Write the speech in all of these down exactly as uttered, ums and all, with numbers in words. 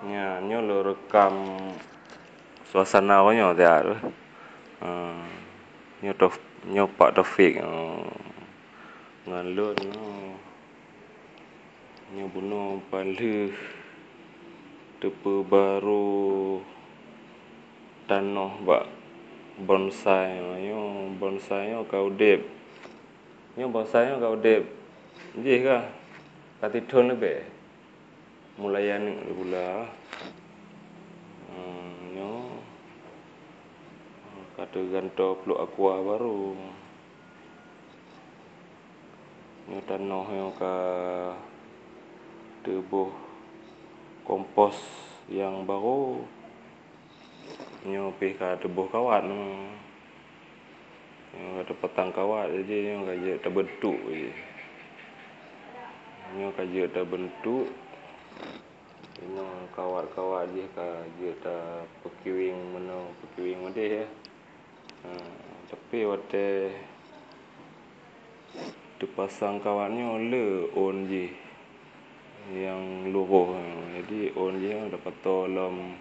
Nya, nyoe lôn rekam suasana awak nyoe siat. Eh, nyoe Tauf-, nyoe Pak Taufik, eh, ngon lôn, eh, nyoe bunoe paléh teupeubaru tanoh bak bonsai. Nyoe bonsai nyoe ka udeb. Nyoe bonsai nyoe ka udeb jih ka, ka sithon leubeh. Mulai aneuk pula. Hmm, nyoe ka teugantoe pluek aqua baru. Nyoe tanoh nyoe ka teuboh kompos nyang baru. Nyoe pih ka teuboh kawat nyoe. Nyoe ka teupasang kawat, jadi nyoe ka jeuet tabeuntuk jih. Nyoe ka jeuet tabeuntuk. Inoe kawat-kawat jih ka jeuet tapeukiweng meunoe, peukiweng meudeh ya. Ha, tapi watée teupasang kawat nyoe le ôn jih nyang luroh. Jadi ôn jih nyoe tapato lom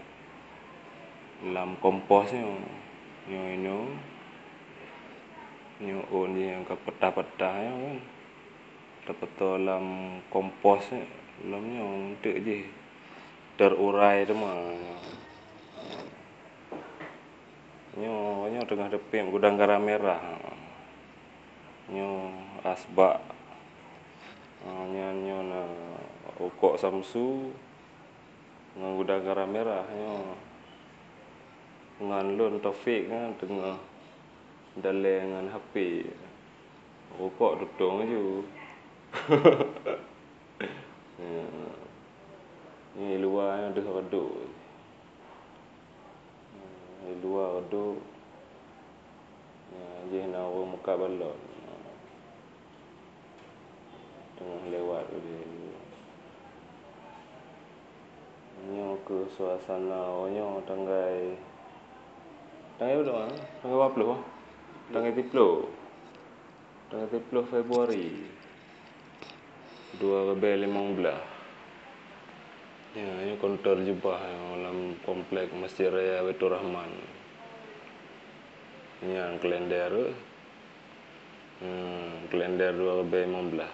lam kompos nyoe. Nyoe inoe, nyoe ôn jih nyang ka peutah-peutah nyoe kan. Tapato lam kompos nyoe, lom nyoe eunteuk jih terurai teuma. Nyoe, nyoe teungoh teupék gudang garam merah. Nyoe asbak. Ah, nyan nyoe na rukok Samsu ngon gudang garam merah nyoe. Ngon lôn Taufik nyan teungoh dalé ngon H P. Rukok tutong laju. Ya. Ni luwa nyan deuh reudok. Di luwa reudok, ya, jih na ureueng meukat balon. Teungoh lewat udeh. Nyoe keuh suasana uroe nyoe tanggai, tanggai berapa? Tanggai berapa puluh? Tanggai tiga puluh. Tanggai tiga puluh Februari dua ribu lima belas. Ya, ini konter jubah yang dalam komplek Masjid Raya Baiturrahman. Ini yang kalender. Hmm, kalender dua ribu lima belas.